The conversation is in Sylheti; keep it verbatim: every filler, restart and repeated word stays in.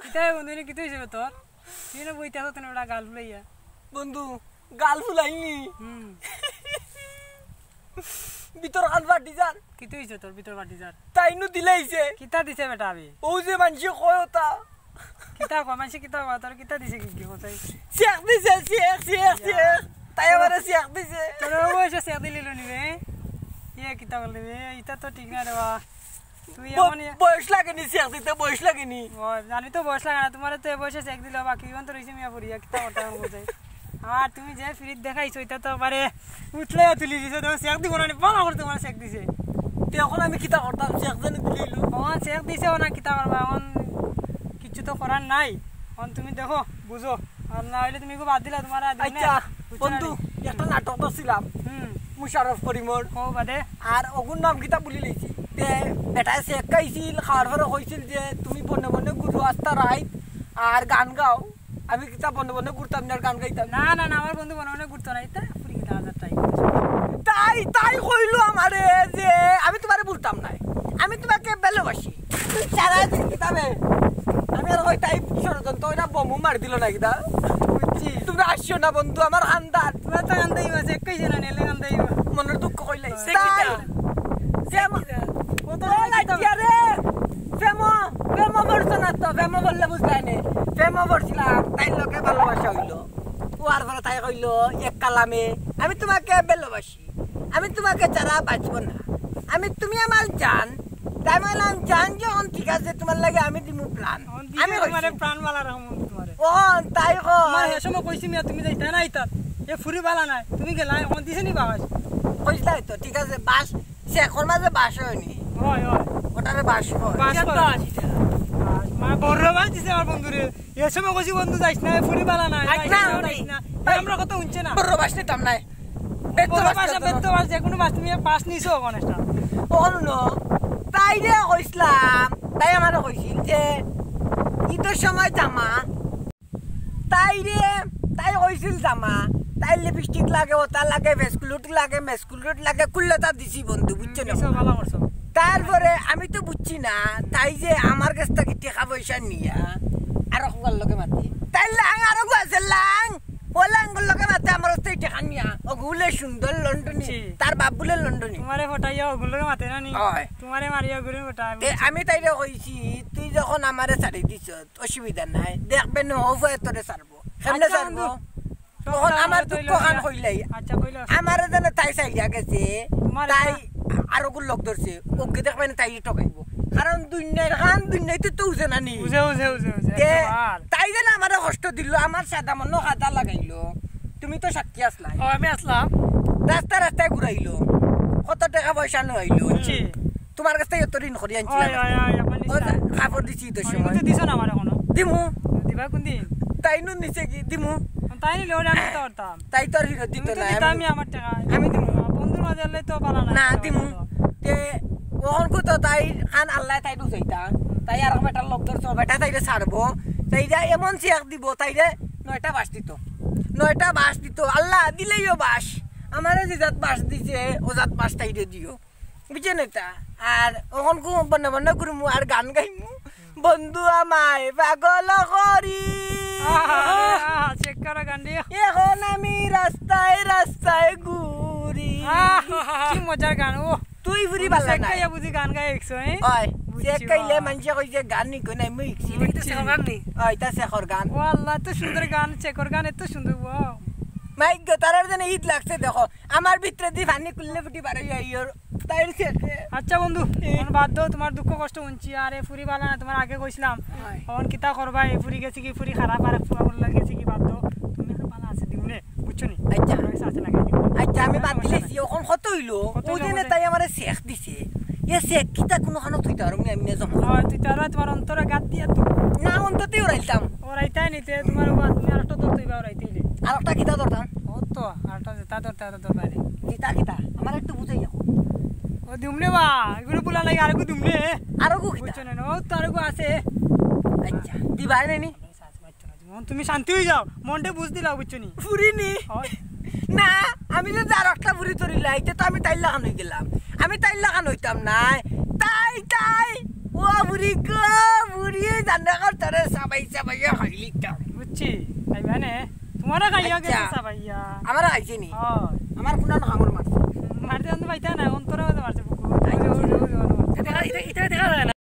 কিতা রে বন্ধু, ইনো কিতা অইছে বে তোর? তুই ইনো বইতে আছস, তুই ইনো গাল ফুলাইয়া। বন্ধু, গাল ফুলাইনি। হুম। ভিতর খান ফাটি যার। কিতা অইছে তোর ভিতর ফাটি যার? তাইনু দিলাইছে। কিতা দিছে বেটা আবি? অউ যে মানষে কয় ওটা। কিতা কয়? মানষে কিতা কয়? তোর কিতা দিছে কি, কি কথা? শেক দিছে, শেক, শেক, ইয়া। শেক। তাই আমারে শেক দিছে। তোর বয়সে শেক দিলিলো নি বে? ইয়ে কিতা বললি বে? ইটা তো ঠিক না রে বা। তুই ব-, এমন ইয়ে বয়স লাগেনি শেক দিতে, বয়স লাগেনি। ও, জানি তো বয়স লাগে না, তুমারে তো এ বয়সে শেক দিলো, বাকি জীবন তো রইছে মিয়া পড়িয়া, কিতা কথা বলতে? আর তুমি যে ফিরিত দেখাইছো, ইটা তো একবারে উঠলে তুলি দিছে, তো শেক দিব না নি, বালা করে তুমারে শেক দিছে। তে এখন আমি কিতা করতাম, শেক জানি দিলিলো। অখন শেক দিছে, অখন কিতা করবা, অখন কিচ্ছু তো করার নাই। অখন তুমি দেখো, বুঝো, আর না অইলে তুমি ইগু বাদ দিলা, তুমারে আর দিমু না। আচ্ছা, বুঝছো না বন্ধু, নি? একটা নাটক করছিলাম, হুম। মুশাররফ করিমর। ও বাদে? আর অগুর নাম কিতা ভুলি লাইছি। তে বেটায় শেক খাইছিল, খাওয়ার পরে কইছিল যে, "তুমি বনে বনে ঘুরো আস্তা রাইত আর গান গাও।" আমি কিতা বনে বনে ঘুরতাম না আর গান গাইতাম? না, না, না, আমার বন্ধু বনে বনে ঘুরতো না, ইতা ফুরি কিতা হাজার টাইম। তাই, তাই কইলো আমারে যে, "আমি তুমারে ভুলতাম নায়, আমি তুমাকে ভালোবাসি।" সারা দিন কিতাবে আমি আর ওই টাইপ ষড়যন্ত্র, ওই না বোমও মারি দিল না কিতা? বুঝছি। তুমি আসছো না বন্ধু, আমার খান্দার। তুমার তো খান্দাই আছে, একই জন আনে, এলে খান্দাই। মনের দুঃখ কইলাই। সে তাই। কিতা? সে ম-, সে কিতা? ও তো ও লাইটিয়া রে। প্রেম, প্রেম পড়ছো না তো, প্রেম পড়লে বুঝলাই নে। প্রেম পড়ছিলাম, তাইর লগে ভালোবাসা অইলো। ও আর পরে তাই কইলো এক কালামে, "আমি তুমাকে ভালোবাসি।" আমি তুমাকে ছাড়া বাঁচবো না। আমি, তুমি আমার জান। তাই আমি কইলাম, "জান যখন ঠিক আছে, তুমার লাগি আমি দিমু প্রাণ।" অখন দিছে আমি কইছি। তুমারে প্রাণ বালা রাখমু তুমারে। অখন তাই কয়। তুমারে হে সময় কইছি মিয়া, তুমি যাইতা না আইতা। এ ফুরি বালা নায়। তুমি গেলা, অখন দিছে নি বাস? কইছিলাই তো, ঠিক আছে, বাস, শেকর মাঝে বাস অয়নি। অয়, অয়। ওটারে বাস কয়। বাস কয়। বাস, মানে বড় বাস দিছে আমার বন্ধুরে। এ সময় কইছি, "বন্ধু, যাইস না, এ ফুরি বালা নায়, আচ্ছা, যাইস না, আমি যাইস না।" এ, আমরা কথা হুনছে না। বড় বাস নিতাম নায়। বেত্ত বড় বাস বাস, নিতাম। বেত্ত বাস, যে কুনু বাস, তুমি বাস নিছো অখন একটা। অখন হুনো, তাইরে কইছলাম, তাই আমারে কইছিল যে, "ইদর সময় যামা।" তাইরে, তাই কইছিল যামা, তাইর লিপস্টিক লাগে, ওটা লাগে, ভেসকুলুট লাগে, মেসকুলুট লাগে, কুল্লাটা দিছি বন্ধু, বুঝছো না? দিছো, ভালা করছো। তারপরে আমি তো বুঝছি না, তাই যে আমার গেছ থাকি টেকা পয়সা নিয়া আরক ফুয়ার লগে মাতে। তাইর লাং আরকগু আছে লাং। ও লাঙ্গর লগে মাতে আমার গেছ থাকি টেকা নিয়া। অগু বুলে সুন্দর লন্ডনি। জি। তার বাপ বুলে লন্ডনি। তুমারে পটাইয়া অগুর লগে মাতে না নি? অয়। তুমারে মারিয়া অগুরে পটায়। তে আমি তাইরে কইছি, "তুই যখন আমারে ছাড়ি দিছস, অসুবিধা নাই। দেখবে না, ও ফুয়ায় তোরে ছাড়বো।" কেমনে আচ্ছা ছাড়বো? বন্ধু, তখন আমার দুঃখ খান কইলাই। আচ্ছা, কইলো। আমারে যেন তাই চাইয়া গেছে, তোমার তাই আরকগুর লগ ধরছে, ওকে দেখবে না, তাই ঠকাইবো। কারণ দুনিয়ার খান দুনিয়াইতে তো উজে না নি। উজে, উজে, উজে, উজে, তে, আচ্ছা, ভাই। তাই যেন আমারে কষ্ট দিল, আমার সাদা মনো খাতা লাগাইলো। তুমি তো সাক্ষী আসলাই। ও, আমি আসলাম। রাস্তা রাস্তায় ঘুরাইলো, কত টেকা পয়সা নিলো। বুঝছি। তুমার গেছ থাকি তো ঋণ করি আনছিলাম। অয়, অয়, অয়, আমার ও, নিশ্চয়। কাপড় দিছি তো অয়, সময়। কিন্তু দিছো না আমারে কুনু। দিমু। দিবা কুন দিন? তাই নু নিছে কি? দিমু। তাই নিলে ওরে আমি তো করতাম। তাই তো আর ফিরত দিত তুমি তো না, দিতামই আমি আমার টেকা। আমি দিমু। বন্ধুর মাঝে আনলে তো বালা না। না, দিমু। তে, অখন কো তো তাই খান আল্লায় তাই বুঝাইতা। তাই আর বেটার লগ ধরছো, বেটা তাইরে ছাড়বো। তাইরে এমন শেক দিব, তাইরে নয়টা বাস দিত। নয়টা বাস দিত। আল্লাহ দিলেইও বাস। আমারে যে জাত বাস দিছে, ও জাত বাস তাইরে দিও। বুঝছেন এটা? আর অখন কো বনে বনে ঘুরমু আর গান গাইমু। বন্ধু আমায় পাগল করি। আহা, আহা, check করো গান দিও। এখন আমি রাস্তায় রাস্তায় ঘুরি। আহা, কি মজার গান, ও। তুই ফুরি বালা না। চেক খাইয়া বুঝি গান গাই একশো, হ্যাঁ? অয়, বুঝছি, চেক খাইলে বাহ। মানষে কই যে গান নি কই নাই, মুই শিখছি। বুঝছি, গান নি। অয়, তা শেকর গান। ও আল্লাহ, এত সুন্দর গান, চেকর গান, এত সুন্দর, wow। মাই গো, তারার জন্য ঈদ লাগছে, দেখো। আমার ভিতরে দি পানি কুল্লে ফুটি বারই আইয়র। তাইর শেষে। আচ্ছা বন্ধু, এ। এখন বাদ দেও, তুমার দুঃখ কষ্ট হুনছি, আর এ ফুরি বালা না, তুমারে আগে কইছিলাম। অয়। এখন কিতা করবা, এ ফুরি গেছে কি, ফুরি খারাপ, আর ফুয়া বললা গেছে কি, বাদ দেও। তুমি এখন বালা আছে, দিমুনে, বুঝছো নি? আচ্ছা। আমার কাছে আছে, লাগাই দিও। আচ্ছা, আমি বাদ সমস্যা দিলাইছি, নাই। অখন কত অইলো? কত ও অইলো যে বলে? তাই আমারে শেক দিছে। এ শেক কিতা কুনু খানো থইতে পারো নি, আমি না জমা। অয়, থইতে পারো, তুমার অন্তরে গাত দিয়া তো। না, অন্তরতে উড়াইতাম। উড়াইতায় নিতে, তুমার উবা, তুমি আরেকটা ধরতে অইবা, উড়াইতে অইলে। আরেকটা কিতা ধরতাম? ও তো, আরেকটা যেটা ধরতে, আরেকটা ধরতে পারে। কিতা, কিতা? আমারে একটু বুঝাই দেখো। ও দিমুনে বা, এগুলো বুলা লাগে, আরেকটু দিমুনে। আরেকটু কিতা? বুঝছো না, ও তো আরেকটু আছে। আচ্ছা, দিবায় নানি? তুমি শান্তি অই যাও, মনটা বুঝ দিলাও, বুঝছো নি? ফুরি নি। অয়। না, আমি যদি আরেকটা ফুরি ধরিলাই, তে তো আমি তাইর লাখান অই গেলাম। আমি তাইর লাখান অইতাম নায়। তাই, তাই। ও বুড়ি গো, বুড়ি জান্না কর তোরে সাবাই সাবাইয়া খাইলি তো। বুঝছি। খাইবা নে? তোমারে খাইয়া গেছে আচ্ছা। সাবাইয়া। আমারে খাইছে নি? হয়। আমার কোন কামড় মারছে? মারতে অন্ত পাইতা না, অন্তরে মারছে বুকু। আচ্ছা। ওই যে, ওই যে, ওই যে, ওই যে। দেখা, এটা, এটা দেখা যায় না।